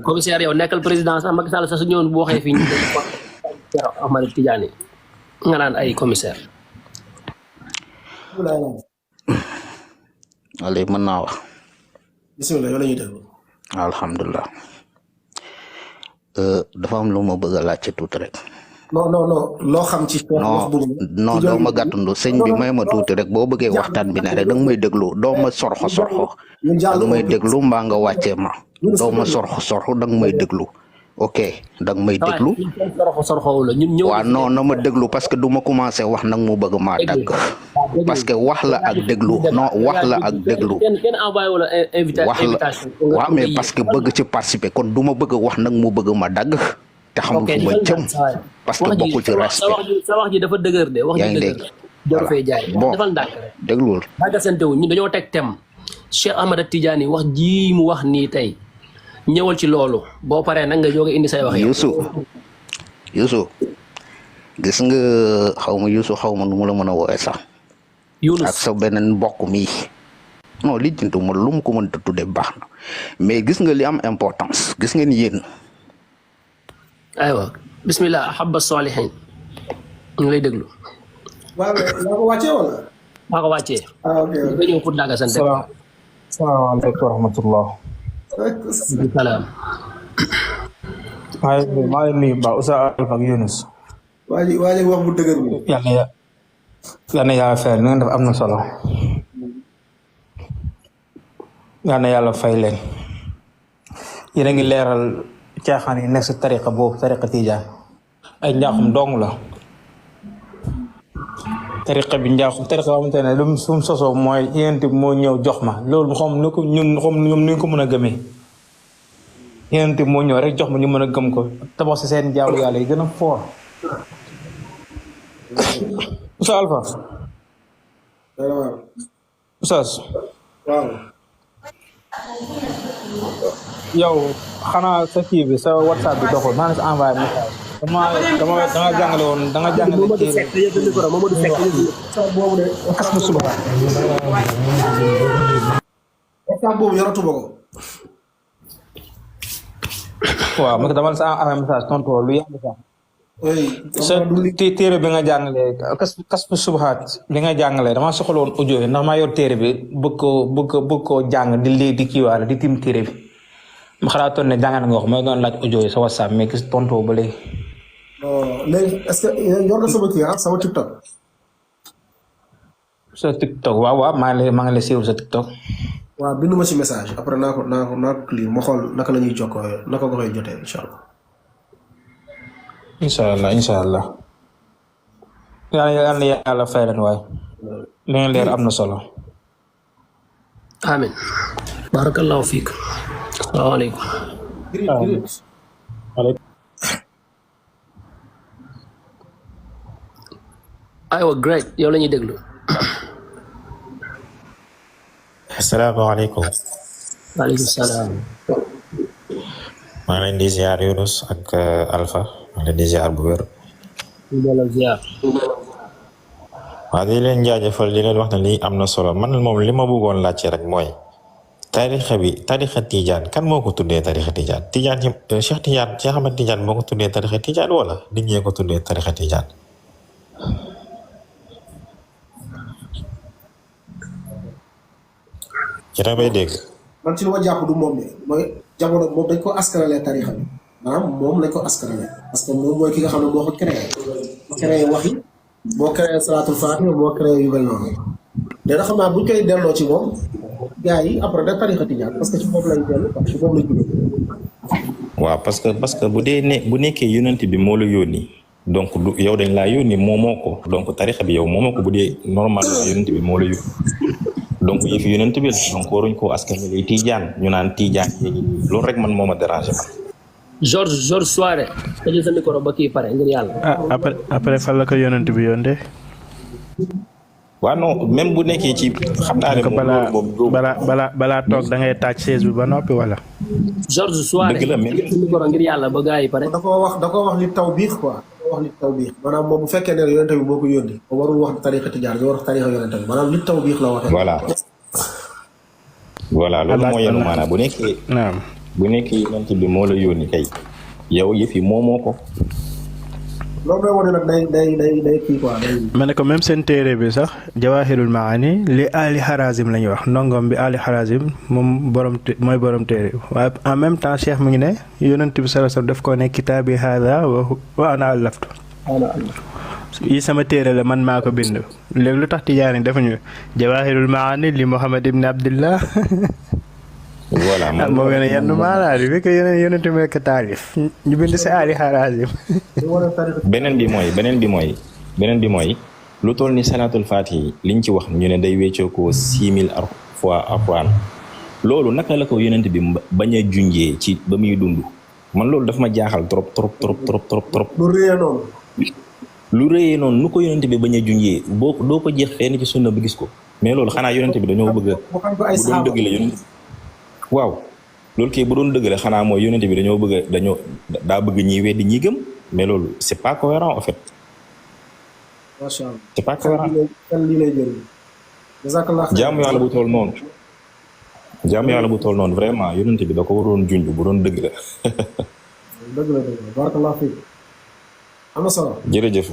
commissaire yow nekkal président sax Macky Sall sax su ñëwoon bu waxee fii ñu Ahmad Tidiane nga naan ay commissaire. léegi mën naa wax. bisimilah yow la ñuy déglu. alhamdulilah. dafa am lu ma bëgg a laajte tuuti rek. non loo xam ci. non doo ma gàttandu sëñ bi may ma tuuti rek boo bëggee waxtaan bi ne rek danga may déglu doo ma sorxo danga may déglu mbaa nga wàccee ma doo ma sorxo danga may déglu ok danga may déglu waaw non na ma déglu parce que du ma commencé wax nag mu bëgg maa dagg parce que wax la ak déglu non wax la ak déglu wax la waaw mais parce que bëgg ci participer kon du ma bëgg wax nag mu bëgg ma dagg te xamul fu ma jëm parce que bokkul ci respect sa wax ji dafa dëgër de wax ji dëgër jor fay jaay defal ndànk rek déglul daga sante wu ñun dañoo teg tem Cheikh Ahmad Tidiane wax ji mu wax nii tey ñëwal ci loolu boo paree nag nga jóge indi say wax Youssou gis nga xaw ma Youssou xaw ma nu mu la mën a woowee sax Younus ak sa beneen mbokk mi non li jëntu ma lu mu ko mën a tudde baax na mais gis nga li am importance gis ngeen yéen aywa bismillah habba salihin ñu lay déglu. waaw yaa ko wàccee wala. maa ko wàccee. ok nga ñëw pour dagga sant. salaamaaleykum wa rahmatullah. salaam. maa ngi nuyu Ba Oustaz Alpha ak Younus. waa ji wax bu dëgër bi. yal na yàlla fay li ngeen def am na solo. yal na yàlla fay leen. yéen a ngi leeral caaxaan yi nekk si tariqa boobu tariqa tijaan ay njaaxum dong la tariqa bi njaaxum tariqa boo xamante ne lu mu sosoo mooy yonent bi moo ñëw jox ma loolu xam ni ko ñun xam ñoom ni ko mën a gëmee yonent bi moo ñëw rek jox ma ñu mën a gëm ko tabax si seen jaamu yàlla yi gën a foor Oustaz Alpha Oustaz waaw yow xanaa sa kii bi sa WhatsApp bi doxul maa ngi si envoyé message dama jàngale woon da nga jàngale boobu yoratuma ko. waaw parce que dama la sa envoyé message tontu lu yàgg sax. sa téere bi nga jàngalee kas bu subaxaat li nga jàngalee dama soxla woon audio yi ndax maa yor téere bi bëgg koo jàng di lii di kiiwaale di tim téere bi ma xalaatoon ne jàngal nga wax ma doon laaj audio yi sa WhatsApp mais gis tontu ba léegi. léegi est-ce que yor na sama kii sama TikTok. sa TikTok waaw maa ngi lay siiw sa TikTok. waaw bindu ma ci message après naa ko clear ma xool naka la ñuy jokkoo naka nga koy jotee incha allah. incha allah yal na yàlla fay leen waay li ngeen leer am na solo. amin barakallahu fiik. asalaamaaleykum. aywa great yow la ñuy déglu. asalaamaaleykum. waaleykum salaam. maa ngi leen di ziar Yunus ak Alpha maa ngi leen di ziar bu wér. waaw di leen jaajëfal di leen wax ne lii am na solo man moom li ma bëggoon laajte rek mooy tarixa Tijaan kan moo ko tuddee tarixa Tijaan Cheikh Ahmed Tijaan moo ko tuddee tarixa Tijaan wala nit ñee ko tuddee tarixa Tijaan. ci la bay dégg. man ci lu ma jàpp du moom de mooy jamono moom dañ ko askanalee tarixa bi maanaam moom lañ ko askanalee parce que moom mooy ki nga xam ne moo ko créé wax yi moo créé salaatul faatiha moo créé yu mel noonu dina xam naa buñ koy delloo ci moom gars yi après da tarixa Tijaan parce que ci moom lañ dellu parce que moom lañ jógee. waaw parce que bu nekkee yonent bi moo la yónni donc du yow dañ laa yónni moomoo ko donc tarixa bi yow moomoo ko bu dee normal yonent bi moo la yónni donc yëf yonent bi donc waruñ koo askan wi Tijaan ñu naan Tijaan loolu rek man moo ma dérangé ma. George Soirée. tëjee sa micro ba kii pare ngir yàlla. après fan la ko yonent bi yónnee. waaw non même bu nekkee ci xam naa ne balaa toog da ngay taaj chaise bi ba noppi wala. George Soirée. dëgg la mais tëjee sa micro ngir yàlla ba gars yi pare. da ko wax li tawbiix quoi. wax li tawbiix maanaam moom bu fekkee ne yonent bi moo ko yónni warul wax tarixa Tijaan bi war wax tarixa yonent bi maanaam li tawbiix la waxee. voilà loolu moo yenu maanaam bu nekkee yonent bi moo la yónni kay yow yëf yi moomoo ko. loolu mooy wane nag day kii quoi day. ma ne ko même seen téere bi sax Jawahirul Maani li Ali Harazim la ñuy wax ndongom bi Ali Harazim moom mooy borom téere waaye en même temps Cheikh mi ngi ne yonent bi sallallahu alayhi wasallam daf ko ne kitaabi haada wa ana allaftu yi sama téere la man maa ko bind léegi lu tax Tijaan yi defuñu Jawahirul Maani li Muhammad ibn Abdillah voilà moo gën a yenn maanaa bi fekk yonent bi nekk taalif ñu bind si Ali Harazim. beneen bi mooy lu toll ni salaatul faatihi liñ ci wax ñu ne day weccoo ko 6000 fois Alxuraan loolu naka la ko yonent bi bañ a junjee ci ba muy dund man loolu dafa ma jaaxal trop. lu rëyee noonu nu ko yonent bi bañ a junjee doo ko jeex fenn ci sunna bi gis ko mais loolu xanaa yonent bi dañoo bëgg bu doon dëgg la yonent waaw loolu kay bu doon dëgg la xanaa mooy yonent bi daa bëgg ñiy weddi ñi gëm mais loolu c'est pas cohérent en fait. macha allah c'est pas cohérent. jaamu yàlla bu toll noonu vraiment yonent bi da ko waroon junj bu doon dëgg la. dëgg la barakallahu fiik am na solo. jërëjëf.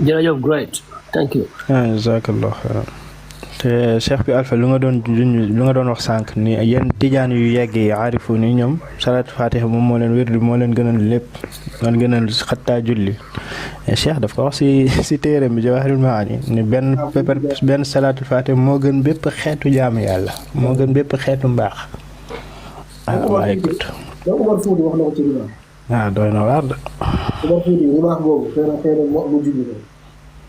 jërëjëf great thank you. jazakallah xayran te Cheikh bi Alpha lu nga doon wax sànq ni yenn Tijaan yu yegg yi aarifu ni ñoom salaat Fatiha moom moo leen wérdi moo leen gënal lépp moo leen gënal xattaa julli Cheikh daf ko wax si téere bi Jawahirul Maani ni benn salaatul Fatiha moo gën bépp xeetu jaamu yàlla moo gën bépp xeetu mbaax Allah écoute. donc Umar Fouti wax na ko ci biir. ah doy na waar de. Umar Fouti bu baax boobu xëy na mu jublu ko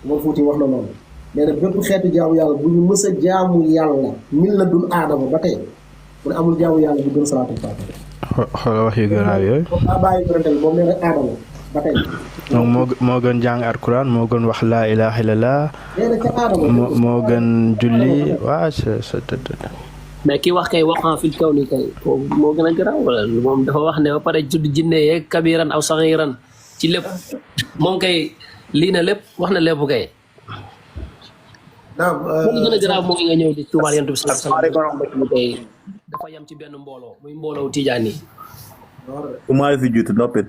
Umar Fouti wax na noonu nee na bépp xeetu jaamu yàlla bu ñu mës a jaamu yàlla min la dul aadama ba tey mu ne amul jaamu yàlla bu gën salaatul faatiha. xoolal wax yu gën a yooyu. daa bàyyi ko tamit moom nee na aadama ba tey. donc moo gën jàng alquran moo gën wax laa ilaaha illallah. nee na ca aadama moo gën julli waa mais ki wax kay waxaan fil kaw ni kay moo gën a garaaw wala moom dafa wax ne ba pare judd jinne yeeg kabiran aw saxiran ci lépp moom kay lii na lépp wax na lépp kay. naam li gën a garaaw moo ngi nga ñëw di tuumaal yonent bi sallallahu alayhi wasallam kay dafa yam ci benn mbooloo muy mbooloo tijaan yi. ku maa fi jiitu noppit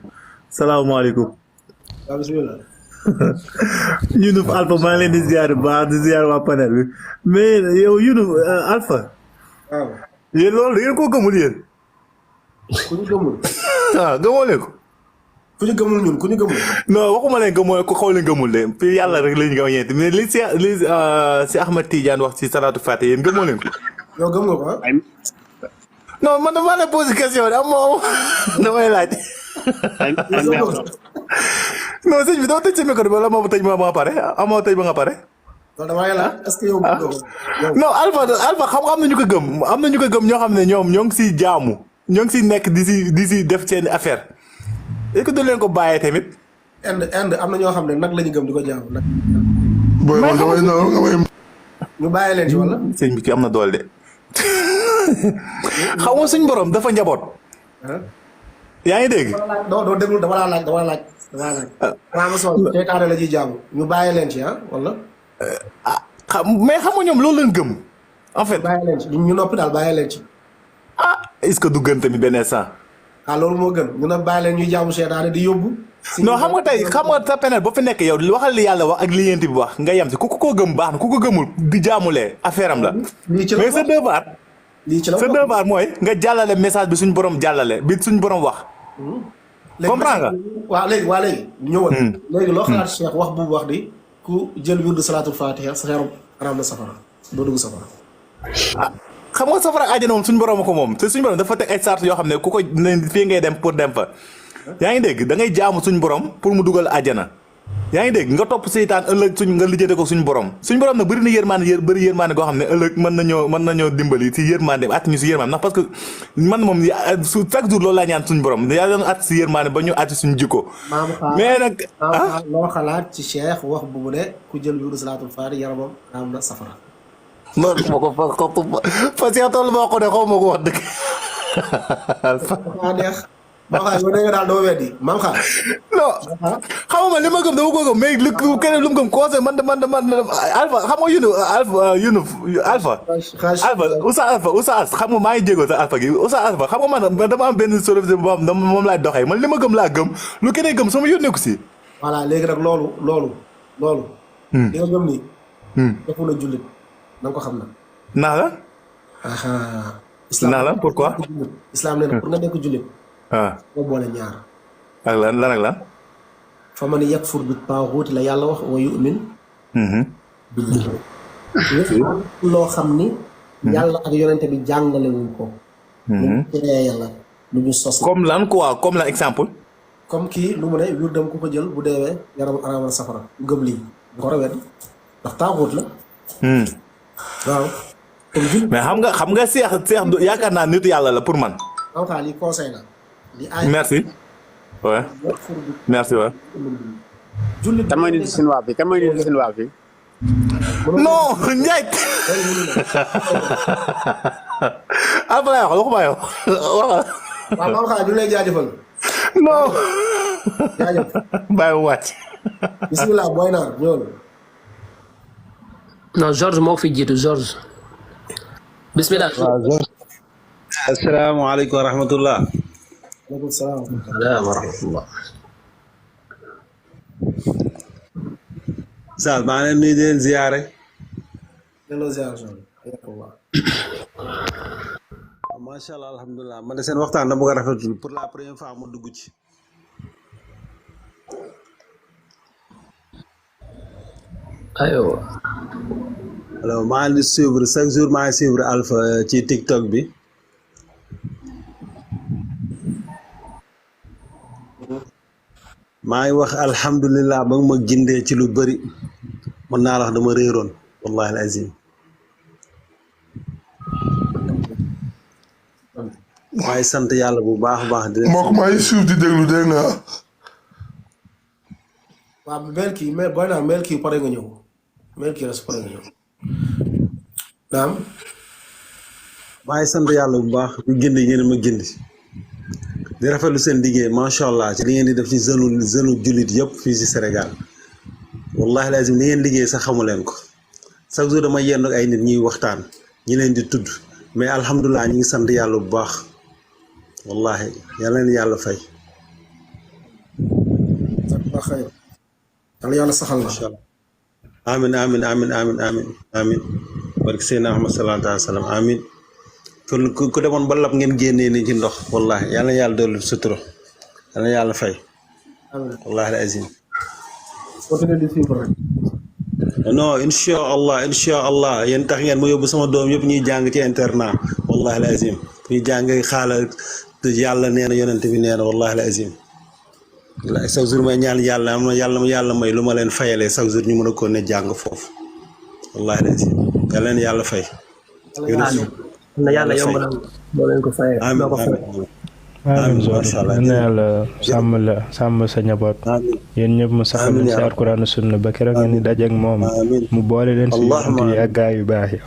salaamaaleykum. waaw bismillah. Younouss Alpha maa ngi leen di ziar bu baax di ziar waa panel bi mais yow Younouss Alpha. waaw. yéen loolu da ngeen koo gëmul yéen. ku ñu gëmul. ah gëmoo leen ko. ku ñu gëmul ñun ku ñu gëmul. non waxuma leen gëmoo ko xaw leen gëmul de fii yàlla rek lañu gëm ñeenti mais li si Ahmed Tidiane wax ci salatu Fatiha yéen gëmoo leen ko. yow gëm nga ko ah. non man damaa la posé question de amoo damay laaj. non sëñ bi dama tëj sa micro bi wala moo tëj ma ba nga pare amoo tëj ba nga pare. non damay laaj est-ce que yow gëm nga ko. non Alpha xam nga am na ñu ko gëm am na ñu ko gëm ñoo xam ne ñoom ñoo ngi siy jaamu ñoo ngi siy nekk di si def seen affaire est-ce que du leen ko bàyyee tamit. Inde am na ñoo xam ne nag la ñu gëm di ko jaamu nag. booy man damay ñu bàyyi leen ci wala. sëñ bi ki am na doole de xaw ma suñ borom dafa njaboot. yaa ngi dégg. doo déglu dama laa laaj. waaw ma soxla teekaare la ciy jaamu ñu bàyyi leen ci ah wala. mais xam nga ñoom loolu leen gëm en fait. bàyyi leen ci ñu noppi daal bàyyi leen ci. ah est-ce que du gën tamit benn instant. loolu moo gën ñu ne bàyyi leen ñuy jaamu seetaane di yóbbu. non xam nga tey xam nga sa penel ba fi nekk yow waxal li yàlla wax ak li yéent bi wax nga yem si ku ko gëm baax na ku ko gëmul di jaamulee affaire am la. mais sa devoir. sa devoir mooy nga jàllale message bi suñ borom jàllale bi suñ borom wax. comprends nga. waaw léegi ñëwal. léegi loo xalaat Cheikh wax bu wax di ku jël wirdu salaatul fatiha sa xeeram araam na safara doo dugg safara. xam nga safara àjjana moom suñ borom ko moom te suñ borom dafa teg ay sart yoo xam ne ku ko fii ngay dem pour dem fa. yaa ngi dégg da ngay jaamu suñ borom pour mu dugal àjjana. yaa ngi dégg nga topp seytaan ëllëg nga lijjate ko suñ borom nag bëri na yërmaande goo xam ne ëllëg mën nañoo dimbali si yërmaande at ñu si yërmaande ndax parce que man moom chaque jour loolu laa ñaan suñ borom yàlla doon at si yërmaande ba ñu atti suñ jikko. mais nag loo xalaat ci Cheikh wax bu mu ne ku jël wirdu salaatul faatiha yaramam am na safara. non ma ko fa Cheikh toll moo ko ne xaw ma ko wax dëgg. Maam Xaar yow da nga daal doo weddi Maam Xaar. non xam nga li ma gëm dama ko gëm mais keneen lu mu gëm conseil man Alpha xam nga Alpha Oustaz xam nga maa ngi jéego sa Alpha gi Oustaz Alpha xam nga man dama am benn solution boo xam moom laay doxee man li ma gëm laa gëm lu keneen gëm sama yónnee ko si. voilà léegi nag loolu. li nga gëm nii. defu la jullit na nga ko xam na. naa la. naa la pourquoi. islam nee na pour nga nekk jullit. moo boole ñaar. ak lan ak lan. fa man yakfur bi taaxuut la yàlla wax wa yu'min billahi. loo xam ni. yàlla ak yonente bi jàngale wuñ ko. lu ñu créé yàlla lu ñu sos. comme lan quoi comme lan exemple. comme kii lu mu ne wirdam ku ko jël bu deewee yaram araamal safara gëm lii nga ko rawet ndax taaxuut la. waaw. mais xam nga seex yaakaar naa nit yàlla la pour man. en tout cas lii conseil la. merci. ouais merci ouais. kan mooy nit Sinwaa bi kan mooy nit Sinwaa bi. non Ndiaye. après waxuma yow waxal. waaw Maam Xaar ñu lay jaajëfal. non. jaajëf. bàyyi wu wàcc. bisimilah booy naar ñëwal. non George moo fi jiitu George. bisimilah. waaw George. asalaamaaleykum wa rahmatullah. waaleykum salaam wa rahmatullah. Sall maa ngi leen nuyu di leen ziare. delloo ziar macha allah alhamdulilah man de seen waxtaan dama ko rafetlu pour la première fois ma dugg ci. aywa. alors maa ngi di suivre chaque jour maa ngi suivre Alpha ci TikTok bi. maa ngi wax alhamdulilah ba nga ma gindee ci lu bëri mën naa la wax dama réeroon wallahi alazim maa ngi sant yàlla bu baax a baax. mbokk maa ngi suuf di déglu dégg nga. waaw mel kii mais booy naa mel kii pare nga ñëw mel kii rek pare nga ñëw. naam. maa ngi sant yàlla bu baax di gindi yéen ma gindi di rafetlu seen liggéey macha allah ci li ngeen di def ci jeune jullit yëpp fii ci Sénégal wallahi lazim li ngeen liggéey sax xamu leen ko chaque jour dama yenn ak ay nit ñuy waxtaan ñi leen di tudd mais alhamdulilah ñu ngi sant yàlla bu baax wallahi yàlla leen yàlla fay. yàlla saxal na. macha allah amin amin amin amin amin amin barke Seydina Ahmad sallallahu alayhi wa sallam amin ku demoon ba lab ngeen génnee ni ci ndox wallahi yàlla na yàlla dolli sutura yàlla na yàlla fay wallahi al azim non insha allah yéen tax ngeen ma yóbbu sama doom yëpp ñuy jàng ci internat wallahi al azim ñuy jàng xaala yàlla nee na yonent bi nee na wallahi al azim chaque jour may ñaan yàlla am na yàlla may lu ma leen fayalee chaque jour ñu mën a ko ne jàng foofu wallahi al azim yàlla leen yàlla fay na yàlla yomb na boo leen ko fayee doo ko fay amiin na yàlla sàmm sa njaboot yéen ñëpp mu saxal leen si alquran sunna ba keroog ngeen di dajeek moom mu boole leen si yonent yi ak gaay yu baax yi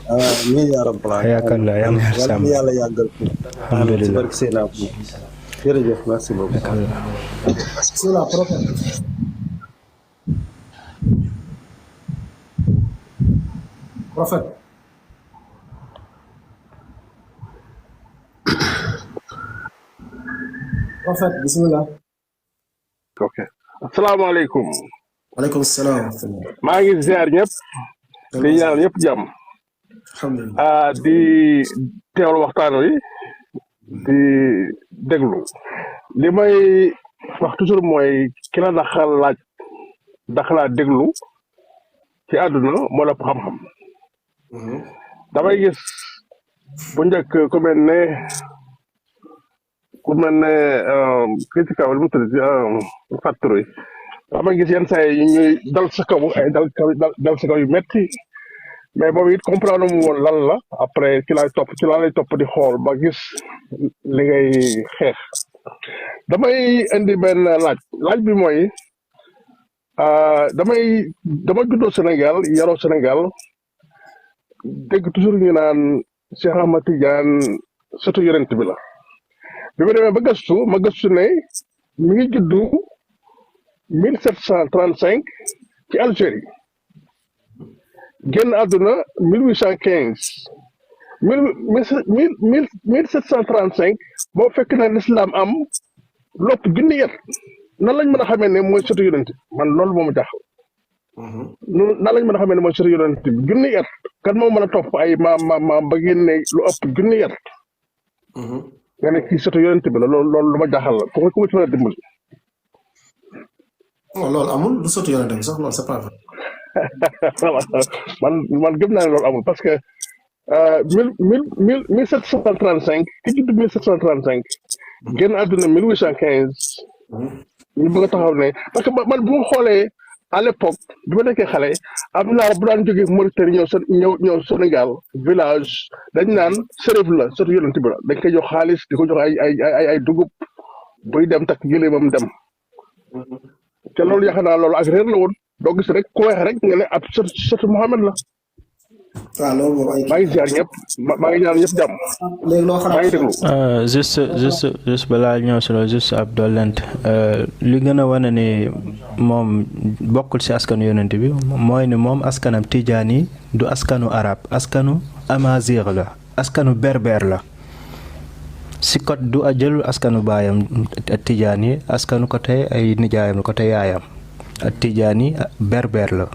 amiin yaa rabbal aalamiin yaakaar yàlla sàmm yàlla yàggal ko alhamdulillah jërëjëf merci beaucoup prophète prophète bismillah. ok asalaamaaleykum. waaleykum salaam. maa ngi ziar ñëpp. di ñaanal ñëpp jàmm. alhamdulilah. di teewlu waxtaan wi. di déglu. li may wax toujours mooy ki la daxalaa déglu ci àdduna moo la xam-xam. damay gis bu njëkk ku mel ne kii ci kaw li mu tudd facture yi damay gis yenn saa yi ñuy dal sa kaw ay dal sa kaw yu metti mais boobu it comprendre mu woon lan la après ci laa lay topp di xool ba gis li ngay xeex damay indi benn laaj bi mooy dama juddoo Sénégal yaroo Sénégal dégg toujours ñu naan Cheikh Ahmad Tidiane surtout yonent bi la bi ma demee ba ma gëstu ne mi ngi juddu 1735 ci Algérie génn àdduna 1815 1735 boo fekk na l'islam am lopp junni yet nan lañ mën a xamee ne mooy surtout yonent man loolu moo ma jaaxal nan lañ mën a xamee ne mooy surtout yonent bi junni yet kan moo mën a topp ay maam ba génne lu ëpp junni yet nga ne kii surtout yonent bi la loolu lu ma jaaxal la ku ma ci mën a dimbali. loolu amul du surtout yonent bi sax loolu c'est pas vrai. man gëm naa ne loolu amul parce que 1735 ki judd 1735 génn àdduna 1815 ñu bëgg a taxaw ne parce que man bu ma xoolee à l'époque bi ma nekkee xale am naa bu daan jógee Mauritanie ñëw Sénégal village dañ naan sërëf la surtout yonent bi la dañ koy jox xaalis di ko jox ay dugub buy dem takk gëléemam dem te loolu yaakaar naa loolu ak réer la woon doo gis rek ku weex rek nga ne ab surtout Mohamed la. waaw loolu moom ay. maa ngi ziar ñëpp maa ngi ñaan ñëpp jàmm. léegi loo maa ngi déglu. juste balaa ñëw si loolu juste ab dollent li gën a wane ni moom bokkul si askanu yonent bi mooy ni moom askanam tijaan yi du askanu arab askanu amazigh la askanu berber la si côté du jëlul askanu baayam tijaan yi askanu côté ay nijaayam côté yaayam tijaan yi berber la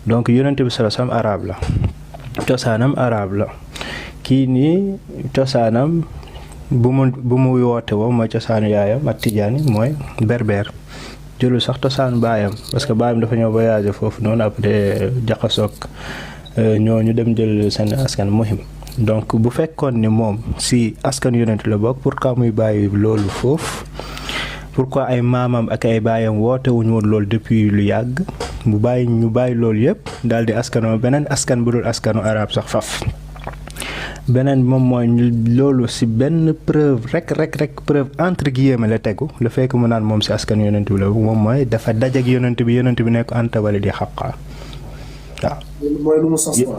donc yonent bi sallallahu alayhi wasallam arab la cosaanam arab la kii nii cosaanam bu mu woote woo mooy cosaanu yaayam ak tijaan yi mooy berber jëlul sax cosaanu baayam parce que baayam dafa ñëw voyagé foofu noonu après jaxasoog ñooñu dem jël seen askan muhim donc bu fekkoon ni moom si askan yonent la bokk pourquoi muy bàyyi loolu foofu pourquoi ay maamam ak ay baayam woote wuñu woon loolu depuis lu yàgg ñu bàyyi loolu yëpp daal di askanoo beneen askan bu dul askanu arab sax faf beneen moom mooy loolu si benn preuve rek preuve entre guillemets la tegu le fait que mu naan moom si askan yonent bi la moom mooy dafa dajak yonent bi nekk anta wala di xaqaa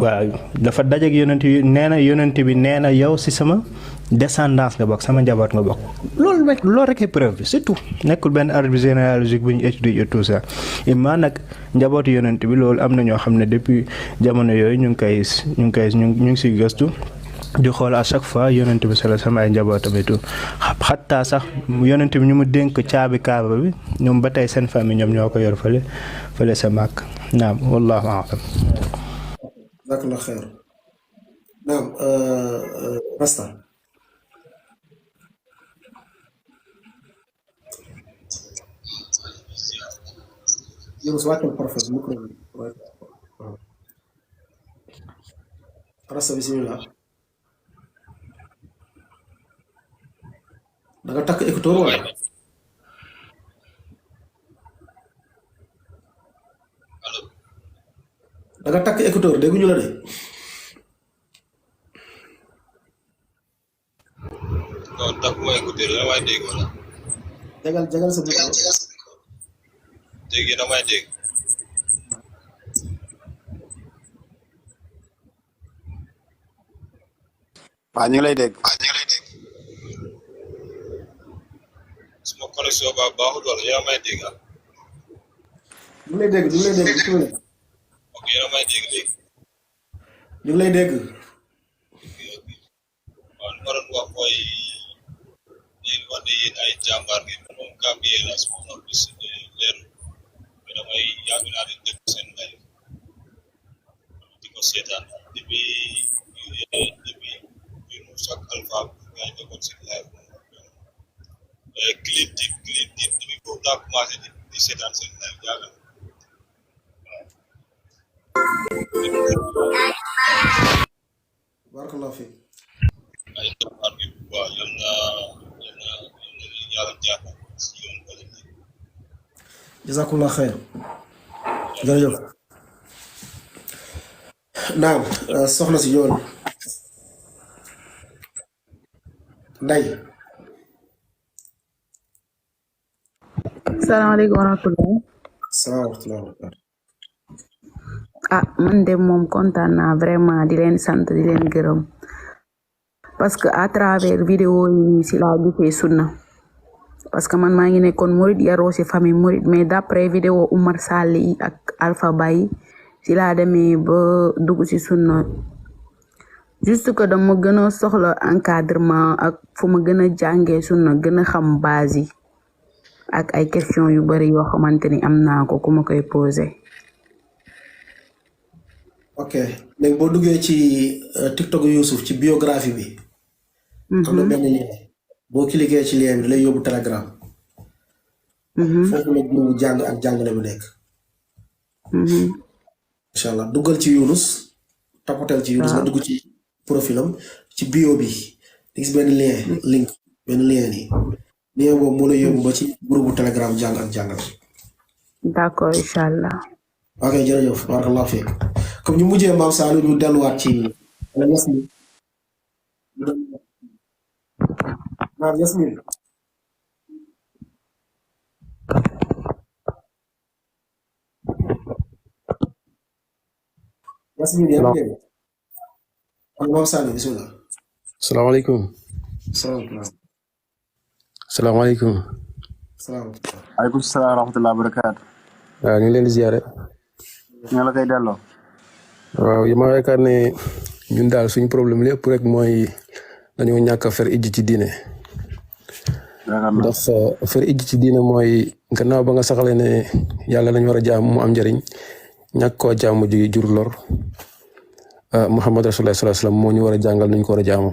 waaw dafa dajak yonent bi nee na yow si sama descendance nga bokk sama njaboot nga bokk loolu rek ay preuve bi c'est tout nekkul benn arbre généalogique bu ñu étudier et tout ça imma nag njabootu yonent bi loolu am na ñoo xam ne depuis jamono yooyu ñu ngi siy gëstu di xool à chaque fois yonent bi sala sama ay njabootam et tout xattaa sax yonent bi ñu mu dénk caabi kaaba bi ñoom ba tey seen famille ñoom ñoo ko yor fële sa màkk naam wallahu a'lam. jazakallah xeer naam Rasta Yunus wàccal prophète micro bi Rasta bismillah da nga takk écouteur wala da nga takk écouteur dégguñu la de non takkuma écouteur damay dégg wala jagal sa micro dégg damay dégg waaw ñu ngi lay dégg suma connexion baaxul wala yaa may dégg ñu lay dégg ok yaa may dégg léegi ñu lay dégg waaw lu ma doon wax mooy yéen wax ne yéen ay jàmbaar ngeen moom Gambie la suma noonu bis leeru mais damay yàgg naa di dégg seen live di ko seetaan depuis Yunus ak Alpha ngay nekkoon seen live clip depuis boobu laa commencé di seetaan seen live yàgg na barakallahu fiik ay jàmbaar bi waaw yal na yàlla jàppal si yoon wala jazakallah xeer jërëjëf naam soxna si yoon nday salaamaaleykum wa rahmatulah. salaamaaleykum. Man de moom kontaan naa vraiment di leen sant di leen gërëm parce que à travers vidéo yi si laa gisee sunna parce que man maa ngi nekkoon murid yaroo si famille murid mais d'après vidéo Oumar Sall yi ak Alpha Baye si laa demee ba dugg si sunna juste que dama gën a soxla encadrement ak fu ma gën a jàngee sunna gën a xam base yi ak ay question yu bari yoo xamante ni am naa ko ku ma koy posé. ok léegi boo duggee ci TikTok Youssouf ci biographie bi. am na benn lien boo cliquer ci lien bi da lay yóbbu Telegram. foofu la groupe jàng ak jàngale bu nekk. incha allah duggal ci Yunus tapotel ci Yunus nga dugg ci profilam ci bio bi di gis benn lien link benn lien nii lien boobu moo lay yóbbu ba ci groupe Telegram jàng ak jàngale. d'accord incha allah. ok jërëjëf barakallahu fiik comme ñu mujjee maam Saliou ñu delluwaat ci Yasmin naam Yasmin Yasmin yaa ngi dégg ak maam Saliou bismillah. salaamaaleykum. salaamaaleykum. aleykum salaam wa rahmatulah wa barakaatu. waaw ñu ngi leen di ziare. ñu la koy delloo. waaw yi ma yaakaar ne ñun daal suñu problème lépp rek mooy dañoo ñàkk a fer ijji ci diine. ndax fer ijji ci diine mooy gannaaw ba nga saxalee ne yàlla lañ war a jaam mu am njëriñ ñàkk koo jaamu ji jur lor Muhammad rasulullah sallallahu alayhi wasallam moo ñu war a jàngal nuñ ko war a jaamu.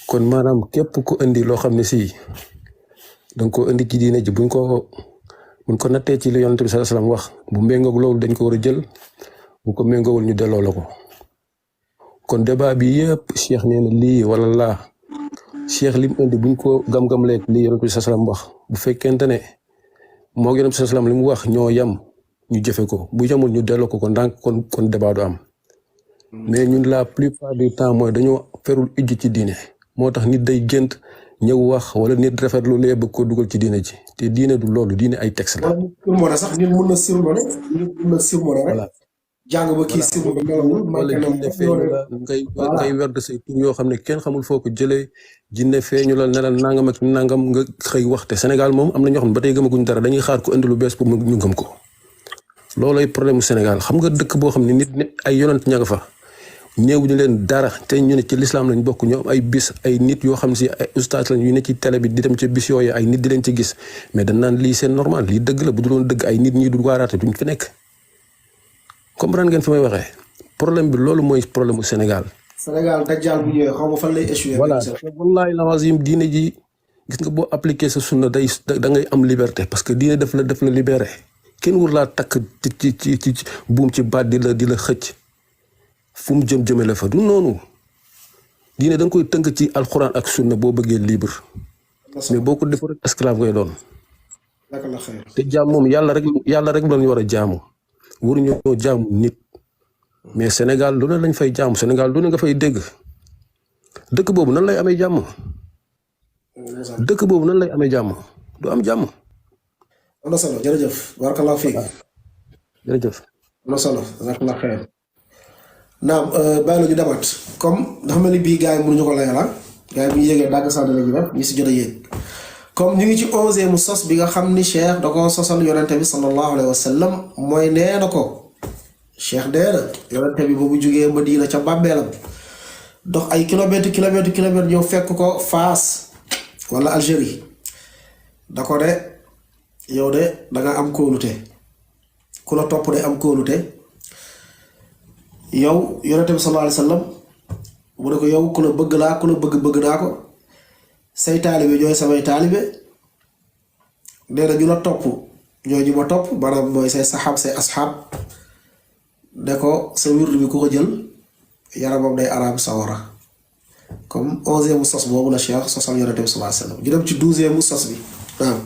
kon maanaam képp ku indi loo xam ne si danga ko indi ci diine ji buñ ko nattee ci li yonent bi sallallahu alayhi wasallam wax bu méngoog loolu dañ ko war a jël bu ko méngoowul ñu delloo la ko kon débat bi yëpp Cheikh nee na lii wala laa Cheikh lim indi buñ ko gam-gam leeg li yonent bi sallam wax bu fekkente ne moo yonent bi sallam li mu wax ñoo yam ñu jëfe ko bu yamul ñu delloo ko ndànk kon débat du am mais ñun la plupart du temps mooy dañoo ferul ijji ci diine moo tax nit day gént ñëw wax wala nit rafetlu lee bëgg ko dugal ci diine ji te diine du loolu diine ay texte la. wala sax nit mun na sirmone nit mun na sirmone rek jàng ba kii sirmone melawul wala jinne feeñu la ngay werd say tur yoo xam ne kenn xamul foo ko jëlee jinne feeñu la ne la nangam ak nangam nga xëy waxte Sénégal moom am na ñoo xam ne ba tey gëmaguñ dara dañuy xaar ko indi lu bees pour ñu gëm ko loolay problème mu Sénégal xam nga dëkk boo xam ne nit ay yonent ña nga fa ñëw ñu leen dara te ñu ne ci lislaam lañ bokk ñoom ay bis ay nit yoo xam si ay ustaas lañ yu ne ci télé bi di dem ci bis yooyu ay nit di leen ci gis mais dañ naan lii c'est normal lii dëgg la bu dul woon dëgg ay nit ñi du waaraate duñ fi nekk comprendre ngeen fi may waxee problème bi loolu mooy problème mu Sénégal. Sénégal dajjaal bu ñëwee xaw ma fan lay échoué. voilà wallaahi lazim diine ji gis nga boo appliqué sa sunna da ngay am liberté parce que diine daf la libéré kenn wur laa takk ci buum ci baat di la xëcc. fu mu jëmale la fa du noonu diine da nga koy tënk ci alxuraan ak sunna boo bëggee libre mais boo ko defoo rek esclave ngay doon te jaam moom yàlla rek la ñu war a jaamu waruñoo jaamu nit mais Sénégal lu ne lañ fay jaamu Sénégal lu ne nga fay dégg dëkk boobu nan lay amee jàmm du am jàmm. am na solo jërëjëf barakallahu fiik jërëjëf am na solo barakallahu xeer naam bàyyi la ñu demaat comme dafa mel ni bii gars yi mënuñu ko layal gars yi bu ñu yéegee dàgg sant la ñu def ñu si jot a yéeg comme ñu ngi ci 11e sos bi nga xam ni Cheikh da ko sosal yonente bi sallallahu alayhi wa sallam mooy nee na ko Cheikh dee na yonente bi boobu jógee Madina ca bàmmeelam dox ay kilomètre ñëw fekk ko Faas wala Algérie da ko de yow de danga am kóolute ku la topp de am kóolute yow yonente bi sallallahu alayhi wa sallam mu ne ko yow ku la bëgg laa ku la bëgg naa ko say taalibe ñooy samay taalibe nee na ñu la topp ñooy ñu ma topp maanaam mooy say saxaab say asxaab ne ko sa wirdu bi ku ko jël yaramam day araam sawara comme 11e sos boobu la Cheikh sosal yonente bi sallallahu alayhi wa sallam ñu dem ci 12e sos bi naam